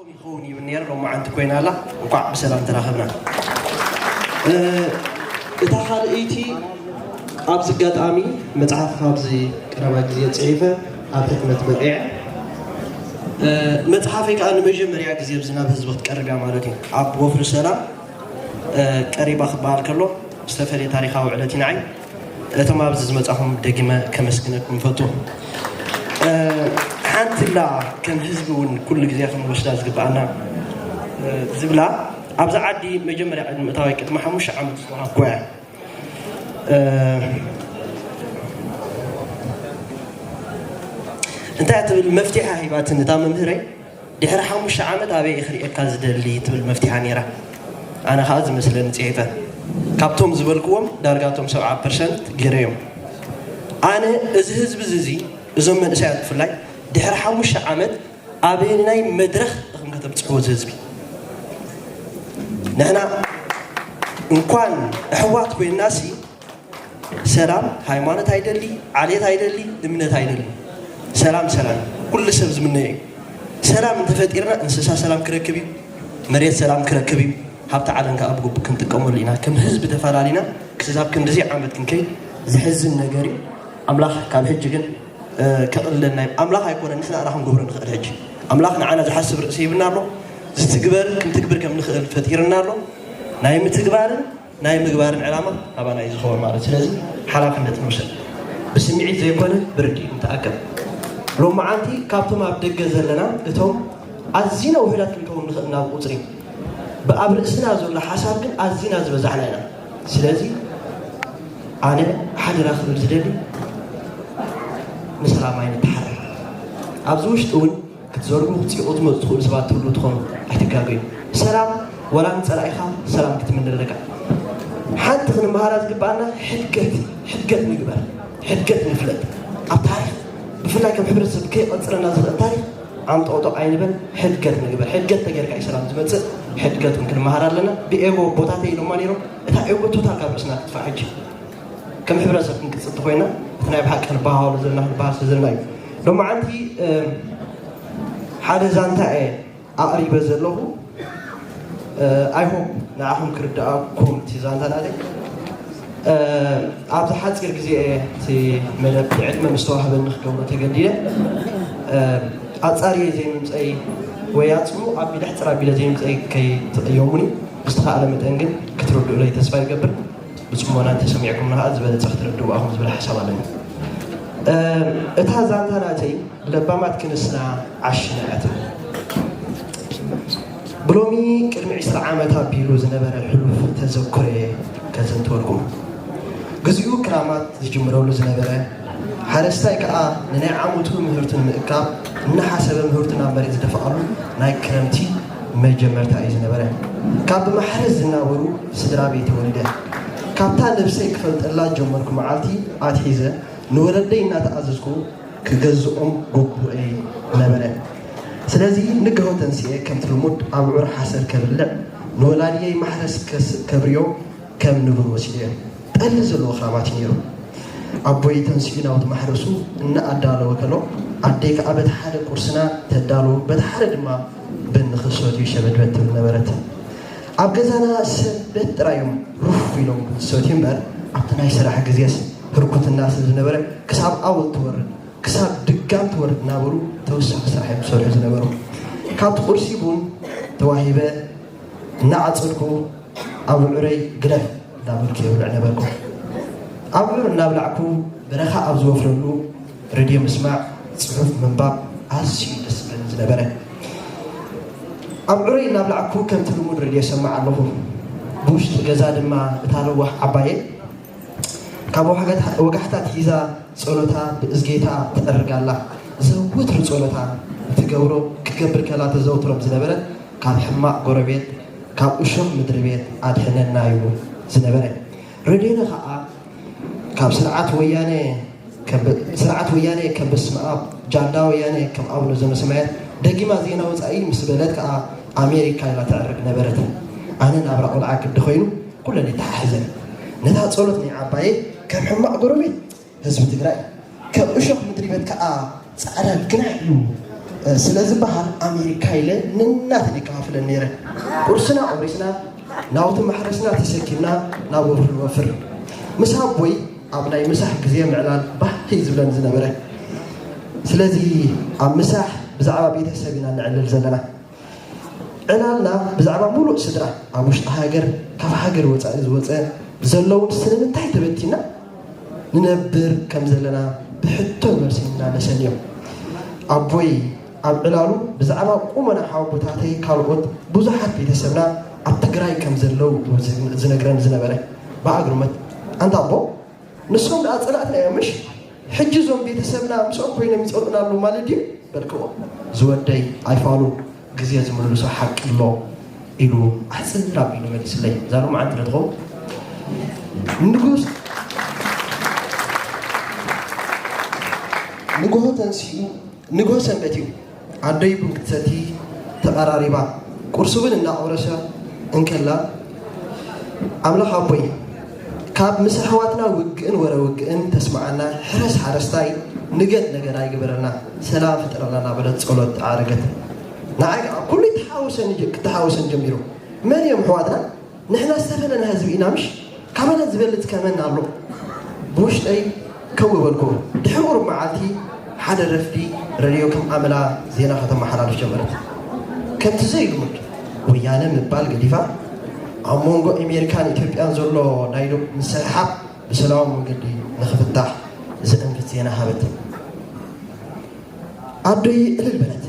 ይኸውን ይብል ነይረ፣ ሎማዓንቲ ኮይና ኣላ። እንኳዕ ብሰላም ተራኸብና። እ፣ እታ ካልኣይቲ ኣብዚ ኣጋጣሚ መጽሓፍ ኣብዚ ቀረባ ግዜ ጽሒፈ ኣብ ሕትመት በቂዐ። እ፣ መጽሓፈይ ከኣ ንመጀመርያ ግዜ ኣብዚ ናብ ህዝቢ ክትቀርብ እያ ማለት እዩ። ኣብ ወፍሪ ሰላም፣ እ፣ ቀሪባ ክበሃል ከሎ ዝተፈለየ ታሪኻዊ ዕለት እዩ ንዓይ። እቶም ኣብዚ ዝመጻኹም ደጊመ ከመስግነኩም እፈቱ። እ፣ ሓንቲ ላ ከም ህዝቢ እውን ኩሉ ግዜ ክንወስዳ ዝግብኣና፣ እ፣ ዝብላ ኣብዛ ዓዲ መጀመርያ ቅድሚ እታወይ ቅድሚ ሓሙሽተ ዓመት ዝተዋሃብኩ እያ። እ፣ እንታይ ትብል መፍትሒ ሂባትኒ እታ መምህረይ፣ ድሕሪ ሓሙሽተ ዓመት ኣበይ እየ ክርእየካ ዝደሊ ትብል መፍትሓ ነይራ። ኣነ ከዓ ዝመስለኒ ፅሒፈ። ካብቶም ዝበልክዎም ዳርጋ እቶም ሰብዓ ፐርሰንት ገይረዮም። ኣነ እዚ ህዝቢ እዚ፣ እዚ፣ እዞም መንእሰያት ብፍላይ ድሕሪ ሓሙሽተ ዓመት ኣበየናይ መድረኽ ኢኹም ከተብፅሕዎ እዚ ህዝቢ? ንሕና እንኳን ኣሕዋት ኮይንናሲ ሰላም ሃይማኖት ኣይደሊ፣ ዓሌት ኣይደሊ፣ እምነት ኣይደሊ። ሰላም ሰላም ኩሉ ሰብ ዝምነዮ እዩ። ሰላም እንተፈጢርና እንስሳ ሰላም ክረክብ እዩ፣ መሬት ሰላም ክረክብ እዩ፣ ሃብቲ ዓለም ከዓ ብግቡእ ክንጥቀመሉ ኢና። ከም ህዝቢ ተፈላሊና ክሳብ ክንድዚ ዓመት ክንከይድ ዘሕዝን ነገር እዩ። ኣምላኽ ካብ ሕጂ ግን፣ እ፣ ከቕልለና እዩ። ኣምላኽ ኣይኮነን ንሕና ኢና ክንገብሮ ንኽእል። ሕጂ ኣምላኽ ንዓና ዝሓስብ ርእሲ ሂብና ኣሎ። ዝትግበር ክንትግብር ከም ንኽእል ፈጢርና ኣሎ። ናይ ምትግባርን ናይ ምግባርን ዕላማ ኣባና እዩ ዝኸውን ማለት። ስለዚ ሓላፍነት ንውሰድ። ብስምዒት ዘይኮነ ብርድኢት ንተኣከብ። ሎማዓንቲ ካብቶም ኣብ ደገ ዘለና እቶም ኣዚና ውሑዳት ክንከውን ንኽእል ናብ ቁፅሪ፣ ብኣብ ርእስና ዘሎ ሓሳብ ግን ኣዚና ዝበዛሕና ኢና። ስለዚ ኣነ ሓደራ ክብል ዝደሊ ንሰላም ኣይንተሓረር። ኣብዚ ውሽጢ እውን ክትዘርጉ ክትፅይቑ ዝመፁ ትኽእሉ ሰባት ትህሉ ትኾኑ ኣይትጋገዩ። ሰላም ወላ ንፀላኢኻ ሰላም ክትምነ ኣለካ። ሓንቲ ክንመሃራ ዝግባኣና ሕድገት፣ ሕድገት ንግበር፣ ሕድገት ንፍለጥ። ኣብ ታሪኽ ብፍላይ ከም ሕብረተሰብ ከይቐፅለና ዝኽእል ታሪኽ ዓምጦቕጦቕ ኣይንበል፣ ሕድገት ንግበር። ሕድገት ተጌርካ እዩ ሰላም ዝመፅእ። ሕድገት እውን ክንመሃር ኣለና። ብኤጎ ኣቦታተይ ኢሎማ ነይሮም፣ እታ ኤጎ ቶታል ካብ ርእስና ትጥፋእ። ሕጂ ከም ሕብረተሰብ ክንቅፅል ተኮይና እቲ ናይ ብሓቂ ክንበሃሃሉ ዘለና ክንበሃል ስለ ዘለና እዩ። ሎማዓንቲ፣ እ፣ ሓደ ዛንታ እየ ኣቕሪበ ዘለኹ። እ፣ I hope ንዓኹም ክርድኣኩም እቲ ዛንታ ናተይ። እ፣ ኣብዚ ሓፂር ግዜ እየ እቲ መደብ ዕድመ ምስ ተዋህበኒ ክገብሮ ተገዲደ። እ፣ ኣጻርየ ዘይምምፀይ ወይ ኣጽሙ ኣቢለ ሕፅር ኣቢለ ዘይምምፀይ ከይትቕየሙኒ፣ ብዝተኻእለ መጠን ግን ክትርድኡለይ ተስፋ ይገብር። ብጽሞና እንተሰሚዕኩምና ከኣ ዝበለጸ ክትርድኡ ኢኹም ዝብል ሓሳብ ኣለኒ። እ፣ እታ ዛንታ ናተይ ለባማት ክንስና ዓሽና እያ ትብል። ብሎሚ ቅድሚ ዕስራ ዓመት ኣቢሉ ዝነበረ ሕሉፍ ተዘክሮየ ከዘንትወልኩም። ግዚኡ ክራማት ዝጅምረሉ ዝነበረ፣ ሓረስታይ ከኣ ንናይ ዓመቱ ምህርቱ ንምእካብ እናሓሰበ ምህርቱ ናብ መሬት ዝደፍኣሉ ናይ ክረምቲ መጀመርታ እዩ ዝነበረ። ካብ ብማሕረስ ዝናበሩ ስድራ ቤት ተወሊደ። ካብታ ነብሰይ ክፈልጠላ ዝጀመርኩ መዓልቲ ኣትሒዘ ንወለደይ እናተኣዘዝኩ ክገዝኦም ግቡእይ ነበረ። ስለዚ ንግሆ ተንሲኤ ከምቲ ልሙድ ኣብዑር ሓሰር ከብልዕ፣ ንወላድየይ ማሕረስ ከስ-፣ ከብርዮ ከም ንቡር ወሲደዮ። ጠሊ ዘለዎ ክራማት እዩ ነይሩ። ኣቦይ ተንሲኡ ናብቲ ማሕረሱ እናኣዳለወ ከሎ፣ ኣደይ ከኣ በቲ ሓደ ቁርስና ተዳሉ፣ በቲ ሓደ ድማ ቡን ንኽሰትዩ ሸበድበድ ትብል ነበረት። ኣብ ገዛና ሰንበት ጥራይ እዮም ሩፍ ኢሎም ቡን ዝሰትዩ እምበር፣ ኣብቲ ናይ ስራሕ ግዜስ ህርኩትና ስለ ዝነበረ፣ ክሳብ ኣወል ትወርድ፣ ክሳብ ድጋም ትወርድ እናበሉ ተወሳኺ ስራሕ እዮም ዝሰርሑ ዝነበሩ። ካብቲ ቁርሲ ቡን ተዋሂበ እናዓጸድኩ ኣብዑረይ ግደፍ እንዳበልኩ የብልዕ ነበርኩ። ኣብዑር እናብላዕኩ በረኻ ኣብ ዝወፍረሉ ሬድዮ ምስማዕ፣ ጽሑፍ ምንባብ ኣዝዩ ደስ ዝብለኒ ዝነበረ። ኣብዑረይ እናብላዕኩ ከምቲ ልሙድ ሬድዮ እሰምዕ ኣለኹ። ብውሽጢ ገዛ ድማ እታ ለዋህ ዓባየይ ካብ ወጋሕታ-፣ ወጋሕታ ኣትሒዛ ጸሎታ ብእዝጌታ ተዕርግ ኣላ። ዘወትር ጸሎታ እትገብሮ፣ ክትገብር ከላ ተዘውትሮ ዝነበረት፣ ካብ ሕማቕ ጎረቤት፣ ካብ እሾኽ ምድሪ ቤት ኣድሕነና እዩ ዝነበረ። ሬድዮና ኸኣ ካብ ስርዓት ወያነ ከም ብ-፣ ስርዓት ወያነ ከም በስመ ኣብ፣ ጃንዳ ወያነ ከም ኣቡነ ዘበሰማያት፣ ደጊማ ዜና ወጻኢ ምስ በለት ከኣ ኣሜሪካ ኢላ ተዕርግ ነበረት። ኣነ ናብራ ቆልዓ ግዲ ኮይኑ ኩለን ይተሓሕዘን። ነታ ጸሎት ናይ ዓባየ ከም ሕማቕ ጎረቤት ህዝቢ ትግራይ፣ ከም እሾኽ ምድሪ ቤት ከኣ ጻዕዳ ግናዕ እዩ። ስለ ዝበሃል ኣሜሪካ ኢለ ንናት የከፋፍለን ነይረ። ቁርስና ቆሪስና፣ ናውቲ ማሕረስና ተሰኪምና ናብ ወፍሪ ንወፍር። ምስ ኣቦይ ኣብ ናይ ምሳሕ ግዜ ምዕላል ባህ እዩ ዝብለኒ ዝነበረ። ስለዚ ኣብ ምሳሕ ብዛዕባ ቤተሰብ ኢና ነዕልል ዘለና። ዕላልና ብዛዕባ ሙሉእ ስድራ፣ ኣብ ውሽጢ ሃገር፣ ካብ ሃገር ወፃኢ ዝወፀ ዘለውን ስለምንታይ ተበቲና ንነብር ከም ዘለና ብሕቶን መልስን ይመላለሰኒ እዮም። ኣቦይ ኣብ ዕላሉ ብዛዕባ ቁመና ሓወቦታተይ ካልኦት ብዙሓት ቤተሰብና ኣብ ትግራይ ከም ዘለዉ ዝነግረኒ ዝነበረ ብኣግርመት፣ ኣንታ ኣቦ፣ ንሶም ደኣ ፀላእትና እዮም ምሽ? ሕጂ እዞም ቤተሰብና ምስኦም ኮይኖም ይፀልኡና ኣለዉ ማለት ድዩ? በልክዎ። ዝወደይ ኣይፋሉን፣ ግዜ ዝምልሶ ሓቂ ኣሎ ኢሉ ኣሕፅር ኣቢሉ መሊስለይ። እዛ ሎማዓንቲ ዶ ትኸውን? ንጉስ ንግሆ ተንሲኡ ንግሆ ሰንበት እዩ። ኣደይ ቡን ክትሰቲ ተቐራሪባ፣ ቁርሲ እውን እናቖረሰ እንከላ፣ ኣምላኽ ኣቦይ፣ ካብ ምስ ኣሕዋትና ውግእን ወረ ውግእን ተስምዓና፣ ሕረስ ሓረስታይ፣ ንገድ ነገድ ኣይግበረልና፣ ሰላም ፍጠረልና እናበለት ጸሎት ኣዕረገት። ንዓይ ከዓ ኩሉ ይተሓወሰኒ ጀ-፣ ክተሓወሰኒ ጀሚሩ። መን እዮም ኣሕዋትና? ንሕና ዝተፈለና ህዝቢ ኢና ምሽ? ካባና ዝበልጽ ከ መን ኣሎ? ብውሽጠይ ከው በልኩ። ድሕሪ ቁሩብ መዓልቲ ሓደ ረፍዲ ረድዮ ከም ኣመላ ዜና ከተመሓላልፍ ጀመረት። ከምቲ ዘይልሙድ ወያነ ምባል ገዲፋ፣ ኣብ መንጎ ኣሜሪካን ኢትዮጵያን ዘሎ ናይ ዶብ ምስሕሓብ ብሰላማዊ መንገዲ ንኽፍታሕ ዘእንፍት ዜና ሃበት። ኣደይ ዕልል በለት።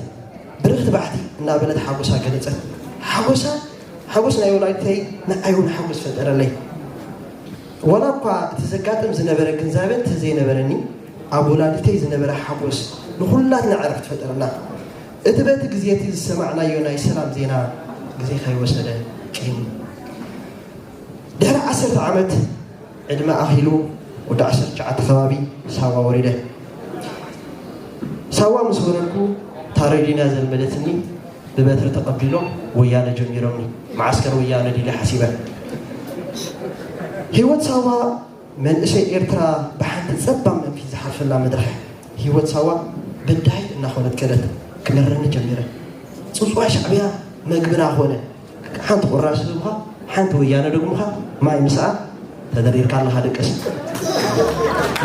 ብርኽቲ ባሕቲ እናበለት ሓጎሳ ገለጸት። ሓጎሳ፣ ሓጎስ ናይ ወላዲተይ ንዓይ እውን ሓጎስ ፈጠረለይ። ዋላ እኳ እቲ ዘጋጥም ዝነበረ ግንዛበ እንተዘይነበረኒ፣ ኣብ ወላዲተይ ዝነበረ ሓጎስ ንኹላትና ዕረፍቲ ፈጠረልና። እቲ በቲ ግዜ እቲ ዝሰማዕናዮ ናይ ሰላም ዜና ግዜ ከይወሰደ ቂም ድሕሪ ዓሰርተ ዓመት ዕድመ ኣኺሉ ወዲ ዓሰርተ ትሽዓተ ከባቢ ሳዋ ወሪደ። ሳዋ ምስ ወረድኩ እታ ሬድዮና ዘልመደትኒ ብበትሪ ተቐቢሎም ወያነ ጀሚሮምኒ። መዓስከር ወያነ ድዩ ሓሲበ። ህይወት ሳዋ መንእሰይ ኤርትራ ብሓንቲ ጸባብ መንፊት ዝሓልፈላ መድረኽ እያ። ህይወት ሳዋ በዳሂት እናኾነት ከደት። ክመረኒ ጀሚረ። ጽውጽዋይ ሻዕብያ መግብና ኾነ። ሓንቲ ቁራሽ ህብኻ፣ ሓንቲ ወያነ ደግምኻ፣ ማይ ምስኣ ተደሪርካ ኣለኻ ደቀስ።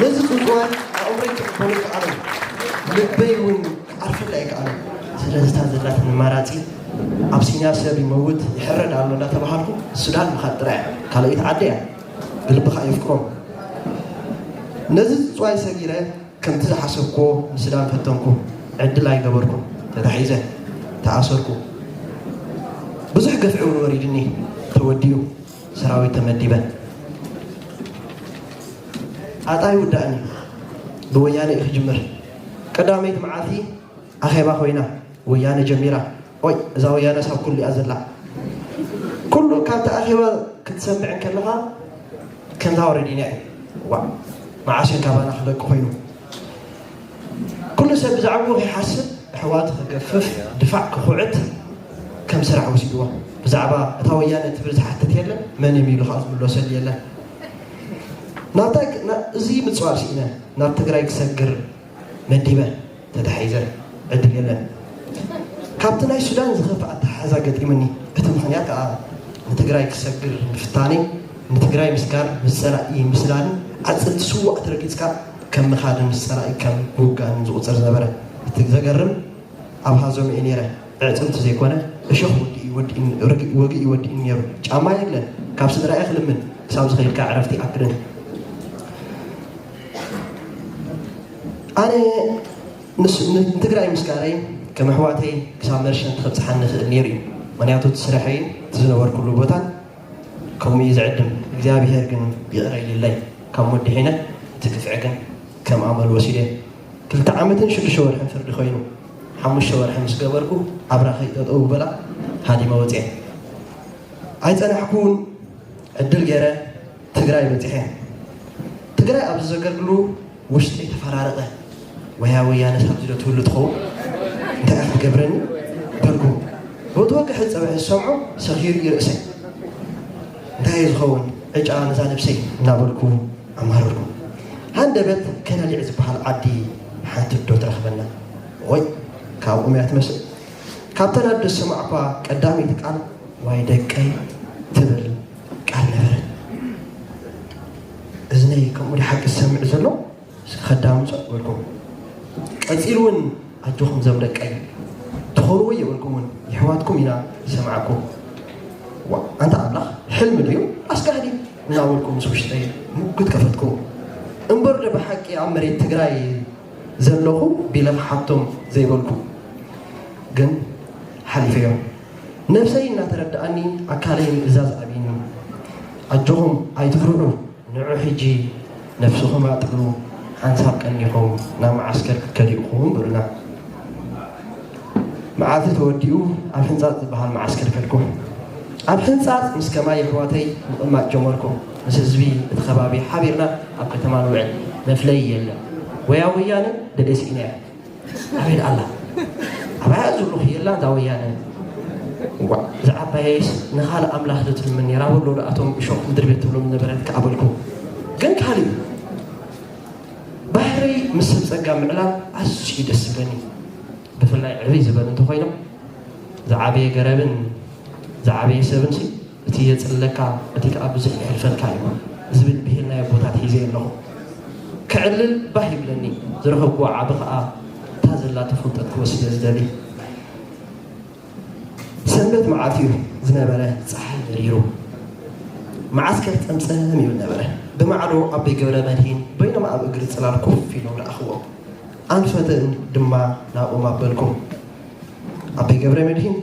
ነዚ ጽውጽዋይ ኣእምሮይ ክቕበሎ ኣይከኣለን። ልበይ እውን ክዓርፈላ ኣይከኣለን። ስለዚ እታ ዘላትኒ ኣማራጺ፣ ኣብሲንያ ሰብ ይመውት፣ ይሕረድ ኣሎ እንዳተባሃልኩ ሱዳን ምኻድ ጥራይ እያ። ካልኣይቲ ዓዲ እያ። ብልብኻ የፍቅሮም። ነዚ ጽውጽዋይ ሰጊረ፣ ከምቲ ዝሓሰብክዎ ንሱዳን ፈተንኩ። ዕድል ኣይገበርኩን። ተታሒዘ። ተኣሰርኩ። ብዙሕ ግፍዒ እውን ወሪድኒ። ተወዲኡ። ሰራዊት ተመዲበ። ጣጣ ይውዳእኒ። ብወያነ እዩ ክጅምር። ቀዳመይቲ መዓልቲ ኣኼባ ኮይና። ወያነ ጀሚራ። ኦይ፣ እዛ ወያነስ ኣብ ኩሉ እያ ዘላ። ኩሉ ካብቲ ኣኼባ ክትሰምዕ እንከለኻ ከምዛ ወረዲና እዩ። ዋእ፣ መዓስ እዮም ካባና ክለቁ ኮይኑ? ኩሉ ሰብ ብዛዕባኡ ከይሓስብ ኣሕዋቱ ክገፍፍ፣ ድፋዕ ክኹዕት ከም ስራሕ ወሲድዎ። ብዛዕባ እታ ወያነ ትብል ዝሓትት የለን፣ መን እዮም ኢሉ ከዓ ዝምለሰሉ የለን። ናብታ፣ ና-፣ እዚ ምፅዋር ስኢነ ናብ ትግራይ ክሰግር መዲበ። ተታሒዘ። ዕድል የለን። ካብቲ ናይ ሱዳን ዝኸፍእ ኣተሓሕዛ ገጢሙኒ። እቲ ምኽንያት ከኣ ንትግራይ ክሰግር ምፍታነይ፣ ንትግራይ ምስጋር ምስ ጸላኢ ምስላልን ዓጽድቲ ስዉኣት ረጊጽካ ከም ምኻድን ምስ ጸላኢ ከም ምውጋንን ዝቑጸር ዝነበረ። እቲ ዘገርም ኣብ ሃዞም እየ ነይረ። ኣዕጽምቲ ዘይኮነ እሾኽ ወግኢ ወዲእኒ፣ ርግ-፣ ወግኢ ወዲእኒ ነይሩ። ጫማ የለን። ካብ ስድራ'የ ክልምን ክሳብ ዝኸይድካ ዕረፍቲ ይኣክልን። ኣነ ንስ-፣ ን-፣ ንትግራይ ምስጋረይ ከም ኣሕዋተይ ክሳብ መርሸንቲ ከብጽሓኒ ይኽእል ነይሩ እዩ። ምኽንያቱ እቲ ስርሐይን እቲ ዝነበርኩሉ ቦታን ከምኡ እዩ ዝዕድም። እግዚኣብሄር ግን ይቕረ ኢሉለይ ካብ ሞት ድሒነ፣ እቲ ግፍዒ ግን ከም ኣመል ወሲደ። ክልተ ዓመትን ሽዱሽተ ወርሕን ፍርዲ ኮይኑ፣ ሓሙሽተ ወርሒ ምስ ገበርኩ ኣብራኸይ ጠጠው በላ ሃዲመ ወፅየ። ኣይፀናሕኩን፣ ዕድል ገይረ ትግራይ በፂሐ። ትግራይ ኣብዚ ዘገልግሉ ውሽጠይ ተፈራረቐ። ወያ ወያነስ ኣብዚ ዶ ትህሉ ትኸውን? እንታይ እያ ክትገብረኒ? በልኩ። በቲ ወግሐ ፀብሐ ዝሰምዖ ሰኺሩ እዩ ርእሰይ። እንታይ እዩ ዝኸውን? ዕጫ ነዛ ነብሰይ እናበልኩ ኣማረርኩ። ሃንደበት ከነሊዕ ዝበሃል ዓዲ ሓንቲ ዶ ትረኽበና? ወይ ካብኦም እያ ትመስል። ካብተን ኣደ ዝሰማዕኳ ቀዳመይቲ ቃል ዋይ ደቀይ ትብል ቃል ነበረት። እዝነይ ከምኡ ድሓቂ ዝሰምዕ ዘሎ እስኪ ከዳምጾ በልኩም። ቀጺሉ እውን ኣጆኹም ዘም ደቀይ ትኾንዎ የበልኩም እውን የሕዋትኩም ኢና ዝሰማዕኩም። ዋ ኣንታ ኣምላኽ ሕልሚ ድዩ ኣስጋህዲ እናበልኩም ምስ ውሽጠይ ምጉት ከፈትኩም። እምበር ዶ ብሓቂ ኣብ መሬት ትግራይ ዘለኹ ቢለ ክሓቶም ዘይበልኩ ግን ሓሊፈዮም። ነብሰይ እናተረድኣኒ ኣካለይ ምእዛዝ ኣብይኒ። ኣጆኹም ኣይትፍርሑ። ንዑ ሕጂ ነብስኹም ኣጥዕሙ፣ ሓንሳብ ቀኒኹም ናብ መዓስከር ክትከዱ ኢኹም በሉና። መዓልቲ ተወዲኡ ኣብ ሕንጻጽ ዝበሃል መዓስከር ከድኩ። ኣብ ሕንጻጽ ምስ ከማይ ኣሕዋተይ ምቕማጥ ጀመርኩ። ምስ ህዝቢ እቲ ከባቢ ሓቢርና ኣብ ከተማ ንውዕል። መፍለዪ የለን። ወያ ወያነ ደደሲእናያ። ኣበይ ኣላ? ኣባያ ዝብሉ ክየላ እዛ ወያነ። ዋ፣ እዛ ዓባየይስ ንኻልእ ኣምላኽ ዶ ትልምን ነይራ? በሎ ዶ ኣቶም እሾኽ ምድሪ ቤት ትብሎም ዝነበረት ከኣ በልኩ። ግን ካልእ እዩ። ባህሪ ምስ ሰብ ጸጋ ምዕላል ኣዝዩ ደስ ዝብለኒ። ብፍላይ ዕብይ ዝበሉ እንተኾይኖም ዝዓበየ ገረብን ዝዓበየ ሰብን ሲ እቲ የጽልለካ እቲ ከኣ ብዙሕ የሕልፈልካ እዩ ዝብል ብሂል ናይ ኣቦታት ሒዘ ኣለኹ። ክዕልል ባህ ይብለኒ። ዝረኸብኩዎ ዓቢ ከኣ እታ ዘላቶ ፍልጠት ክወስድ እየ ዝደሊ። ሰንበት መዓልቲ እዩ ዝነበረ፣ ጸሓይ መሪሩ። መዓስከር ጸምጸም ይብል ነበረ። ብማዕዶ ኣቦይ ገብረ መድሂን በይኖም ኣብ እግሪ ጽላል ኮፍ ኢሎም ረኣኽዎም። ኣንፈተ ድማ ናብኦም ኣበልኩም። ኣቦይ ገብረ መድሂን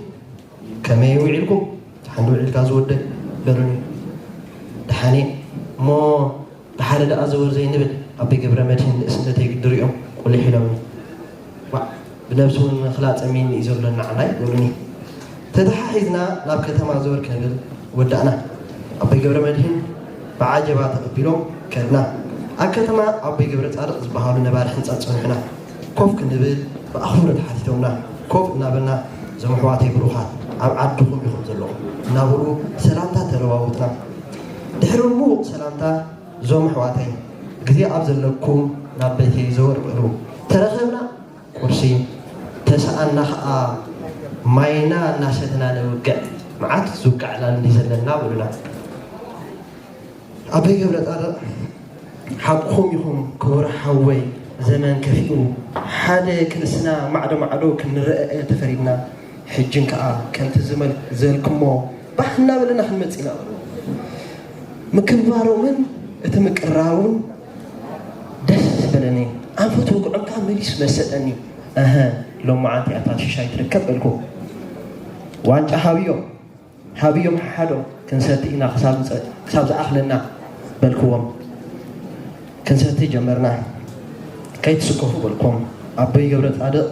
ከመይ ውዒልኩም? ደሓን ዶ ውዒልካ ዝወደይ? በሉኒ። ደሓን እየ። እሞ ብሓደ ደኣ ዘወር ዘይንብል ኣቦይ ገብረ መድህን ንእስነተይ ግዲ ሪኦም ቁሊሕ ኢሎምኒ። ዋእ፣ ብነብሲ እውን ምኽላእ ጸሚኒ እዩ ዘሎ ንዓናይ በሉኒ። ተተሓሒዝና ናብ ከተማ ዘወር ክንብል ወዳእና። ኣቦይ ገብረ መድህን ብዓጀባ ተቐቢሎም ከድና። ኣብ ከተማ ኣቦይ ገብረ ጻድቕ ዝበሃሉ ነባሪ ህንጻ ጸንሑና። ኮፍ ክንብል ብኣኽብሮት ሓቲቶምና። ኮፍ እናበልና፣ "እዞም ኣሕዋተይ ብሩኻት፣ ኣብ ዓድኹም ኢኹም ዘለኹም?" እናበሉ ሰላምታ ተለዋወጥና። ድሕሪ ምዉቕ ሰላምታ፣ "እዞም ኣሕዋተይ፣ ግዜ ኣብ ዘለኩም ናብ ቤተይ ዘወር በሉ። ተረኸብና ቁርሲ፣ ተሰኣና ኸኣ ማይና እናሰተና ነውግዕ፣ መዓት ዝውቃዕ ዕላል እንዲ ዘለና" በሉና። ኣቦይ ገብረ ጻድቕ፣ ሓቅኹም ኢኹም ክቡር ሓወይ፣ ዘመን ከፊኡ ሓደ ክንስና ማዕዶ ማዕዶ ክንረአ ተፈሪድና፣ ሕጅን ከኣ ከምቲ ዝመል-፣ ዘልክሞ ባህ እናበለና ክንመጽእ ኢና በሉ። ምክብባሮምን እቲ ምቅራቡን ደስ በለኒ። ኣንፈት ወግዖም ከኣ መሊሱ መሰጠኒ። ኣሀ፣ ሎማዓንቲ እያ እታ ሽሻይ ትርከብ በልኩ። ዋንጫ ሃብዮም። ሃብዮም ሓሓዶ ክንሰቲ ኢና ክሳብ ዝጸ-፣ ክሳብ ዝኣኽለና በልክዎም። ክንሰቲ ጀመርና። ከይትስከፉ በልክዎም። ኣቦይ ገብረ ጻድቕ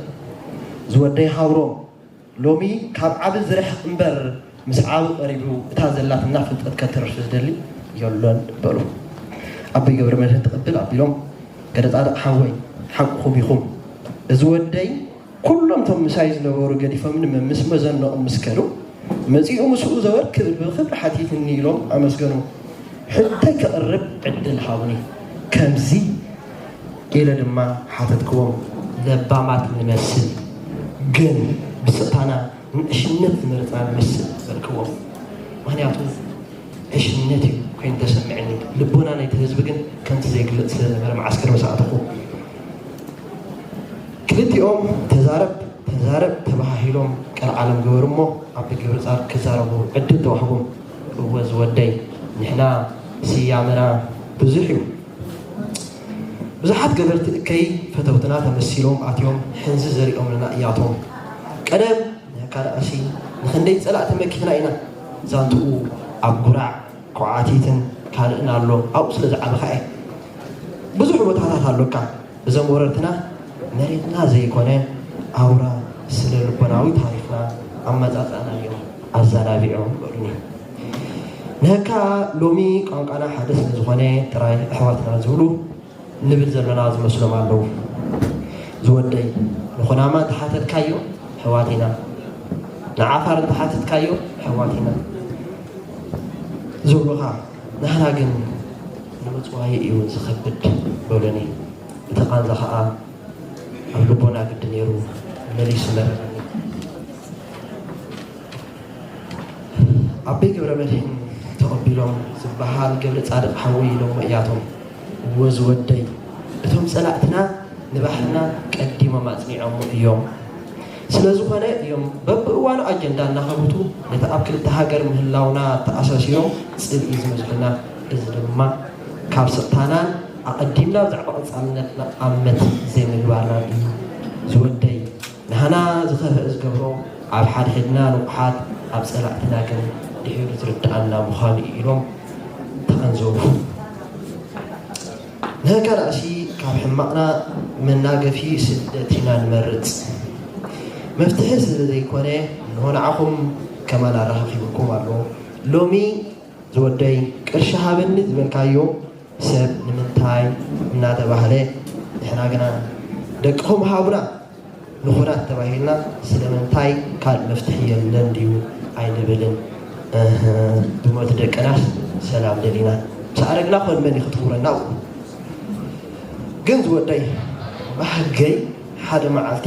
ዝወደይ ሃብሮም ሎሚ ካብ ዓቢ ዝርሕቕ እምበር ምስ ዓቢ ቀሪቡ እታ ዘላትና ፍልጠት ከተርፍ ዝደሊ የሎን በሉ። ኣቦይ ገብረ መድህን ትቕብል ኣቢሎም ገረ ጻድቕ ሓወይ ሓቅኹም ኢኹም። እዚ ወደይ ኩሎም እቶም ምሳይ ዝነበሩ ገዲፎምኒ ምስ መዘንኦም ምስ ከዱ፣ መጺኡ ምስኡ ዘወር ክብል ብኽብሪ ሓቲትኒ ኢሎም ኣመስገኑ። ሕቶይ ከቕርብ ዕድል ሃቡኒ። ከምዚ ኢለ ድማ ሓተትክዎም። ለባማት ንመስል፣ ግን ብስቕታና ንእሽነት ዝመረጽና ንመስል በልክዎም። ምኽንያቱ ዕሽነት እዩ ኮይኑ ተሰምዐኒ። ልቦና ናይቲ ህዝቢ ግን ከምቲ ዘይግለጽ ስለ ዝነበረ መዓስከር ምስ ኣተኹ። ክልቲኦም ተዛረብ ተዛረብ ተበሃሂሎም ቀልዓለም ገበሩ እሞ ኣቦይ ገብረጻድቕ ክዛረቡ ዕድል ተዋህቦም። እወ ዝወደይ፣ ንሕና ስያመና ብዙሕ እዩ። ብዙሓት ገበርቲ እከይ ፈተውትና ተመሲሎም ኣትዮም ሕንዚ ዘሪኦምልና እያቶም። ቀደም ንካልኣሲ ንኽንደይ ጸላእቲ መኪትና ኢና። ዛንትኡ ኣብ ጉራዕ፣ ኮዓቲትን ካልእን ኣሎ። ኣብኡ ስለ ዝዓበኻ እየ። ብዙሕ ቦታታት ኣሎካ። እዞም ወረርትና መሬትና ዘይኮነ ኣውራ ስነ ልቦናዊ ታሪኽና ኣመጻጽኣና እዮም ኣዘናቢዖም በሉኒ። ንህካ ሎሚ ቋንቋና ሓደ ስለ ዝኾነ ጥራይ ኣሕዋትና ዝብሉ ንብል ዘለና ዝመስሎም ኣለዉ። ዝወደይ፣ ንኹናማ እንተሓተትካዮ ኣሕዋት ኢና፣ ንዓፋር እንተሓተትካዮ ኣሕዋት ኢና ዝብሉኻ፣ ንሕና ግን ንምጽዋይ እዩ ዝኸብድ በሉኒ። እቲ ቃንዛ ኸኣ ኣብ ልቦና ግዲ ነይሩ። መሊሱ ነበረኒ። ኣቦይ ገብረ መድህን ተቐቢሎም ዝበሃል ገብረ ጻድቕ ሓወይ ኢሎሞ እያቶም። እወ ዝወደይ፣ እቶም ጸላእትና ንባህልና ቀዲሞም ኣጽኒዖሞ እዮም። ስለ ዝኾነ እዮም በብእዋኑ ኣጀንዳ እናኸብቱ ነቲ ኣብ ክልተ ሃገር ምህላውና ተኣሳሲሮም ጽልኢ ዝመዝሑና። እዚ ድማ ካብ ስቕታናን ኣቐዲምና ብዛዕባ ቀጻልነትና ኣመት ዘይምግባርናን እዩ። ዝወደይ፣ ንሃና ዝኸፍአ ዝገብሮ ኣብ ሓድሕድና ንቑሓት፣ ኣብ ጸላእትና ግን ድሒሩ ዝርድኣና ምዃኑ እዩ ኢሎም ተቐንዘቡ። ንህካ ዳእሲ ካብ ሕማቕና መናገፊ ስደት ኢና ንመርጽ። መፍትሒ ስለ ዘይኮነ እንሆ ንዓኹም ከማን ኣረኻኺብኩም ኣሎ። ሎሚ ዝወደይ ቅርሺ ሃበኒ ዝበልካዮ ሰብ ንምንታይ እናተባህለ ንሕና ግና ደቅኹም ሃቡና ንኹናት ተባሂልና ስለምንታይ ካልእ መፍትሒ የለን ድዩ ኣይንብልን። እህ፣ ብሞት ደቅናስ ሰላም ደሊና ምስ ኣረግና ኮን መን እዩ ክጥውረና? ግን ዝወደይ ባህገይ ሓደ መዓልቲ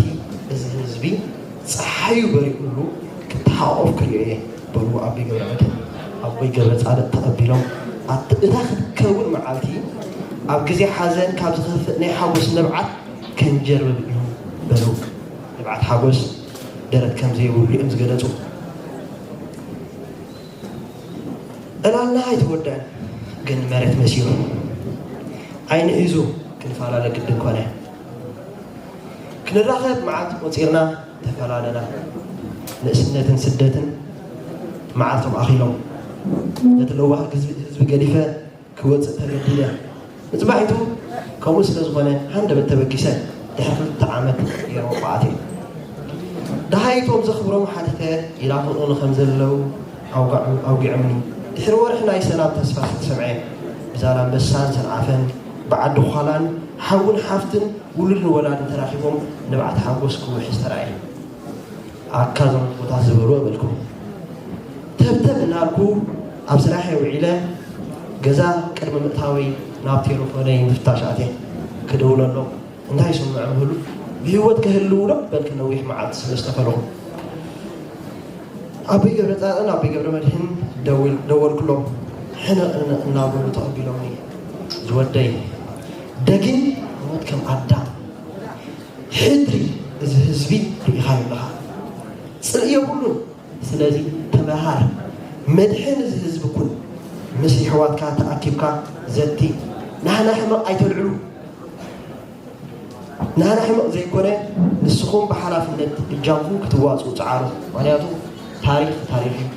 እዚ ህዝቢ ጸሓዩ በሪቑሉ ክተሓቆፍ ክሪኦ እየ በሉ ኣቦይ ገብረ መድህን። ኣቦይ ገብረ ጻድቕ ተቐቢሎም ኣት-፣ እታ ክትከውን መዓልቲ ኣብ ግዜ ሓዘን ካብ ዝኸፍእ ናይ ሓጎስ ንብዓት ከንጀርብብ እዩ በሉ። ንብዓት ሓጎስ ደረት ከም ዘይብሉ እዮም ዝገለጹ። ዕላልና ኣይተወደአን፣ ግን መሬት መሲሉ ዓይኒ ሒዙ ክንፈላለ ግድን ኮነ። ክንራኸብ መዓልቲ ቆጺርና ተፈላለና። ንእስነትን ስደትን መዓልቶም ኣኺሎም። ነቲ ለዋህ ህዝቢ፣ ህዝቢ ገዲፈ ክወጽእ ተገዲደ። ንጽባሒቱ ከምኡ ስለ ዝኾነ ሃንደበት ተበጊሰ ድሕሪ ክልተ ዓመት ኤውሮጳ ኣትየ። ደሃይቶም ዘኽብሮም ሓቲተ ኢላ ፍቕሪ ከም ዘለዉ ኣውጋዑ-፣ ኣውጊዖምኒ። ድሕሪ ወርሒ ናይ ሰላም ተስፋ ዝተሰምዐ ብዛላምበሳን ሰንዓፈን ብዓዲ ዃላን ሓውን ሓፍትን ውሉድን ወላድን ተራኺቦም ንብዓት ሓጎስ ክውሕዝ ተራእየ። ኣካ ዞም ኣቦታት ዝበልዎ በልኩም። ተብተብ እናልኩ ኣብ ስራሐይ ውዒለ ገዛ ቅድሚ ምእታወይ ናብ ቴሌፎነይ ምፍታሽ ኣትየ። ክድውለሎም እንታይ ይስምዖም ይህሉ? ብህይወት ክህልዉ ዶ በልኪ ነዊሕ መዓልቲ ስለ ዝተፈለኹ። ኣቦይ ገብረ ጻድቕን ኣቦይ ገብረ መድህን ደውል-፣ ደወልኩሎም። ሕነ ቅነ እናበሉ ተቐቢሎምኒ። ዝወደይ ደጊም ሞት ከም ኣዳም ሕድሪ እዚ ህዝቢ ርኢኻዮ ኣለኻ። ጽልኢ የብሉን። ስለዚ ተመሃር፣ መድሕን እዚ ህዝቢ ኩን። ምስ የሕዋትካ ተኣኪብካ ዘቲ። ናህና ሕመቕ ኣይተልዕሉ። ናህና ሕመቕ ዘይኮነ፣ ንስኹም ብሓላፍነት እጃምኩም ክትዋጽኡ ጽዓሩ። ምኽንያቱ ታሪኽ ታሪኽ እዩ።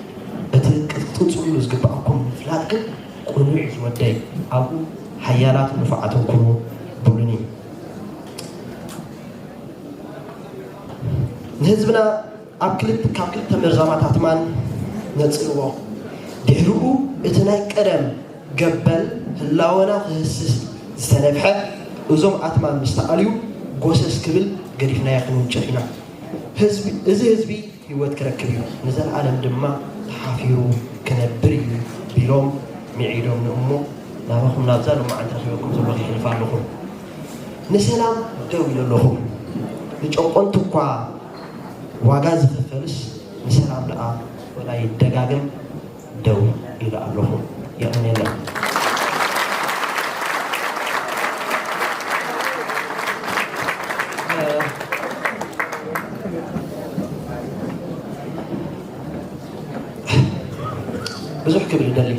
እቲ ክትጽልኡ ዝግብኣኩም ምፍላጥ ግን ቅኑዕ እዩ ዝወደይ። ኣብኡ ሓያላትን ንፉዓትን ኩኑ ብሉኒ። ንህዝብና ኣብ ክልተ፣ ካብ ክልተ መርዛማት ኣትማን ነጽልዎ። ድሕሪኡ እቲ ናይ ቀደም ገበል ህላወና ክህስስ ዝተነፍሐ፣ እዞም ኣትማን ምስ ተኣልዩ ጎሰስ ክብል ገዲፍናዮ ክንውንጨፍ ኢና። ህዝቢ፣ እዚ ህዝቢ ህይወት ክረክብ እዩ፣ ንዘለኣለም ድማ ተሓፊሩ ክነብር እዩ ቢሎም ምዒዶም ንእሞ ናባኹም ናብዛ ሎማዓንቲ ረኺበኩም ዘለኹ ይሕልፍ ኣለኹ። ንሰላም ደው ኢለ ኣለኹ። ንጨቆንቲ እኳ ዋጋ ዝኽፈልስ ንሰላም ደኣ ወላ ይደጋገም ደው ኢለ ኣለኹ። የቐንየለይ። ብዙሕ ክብል ይደሊ።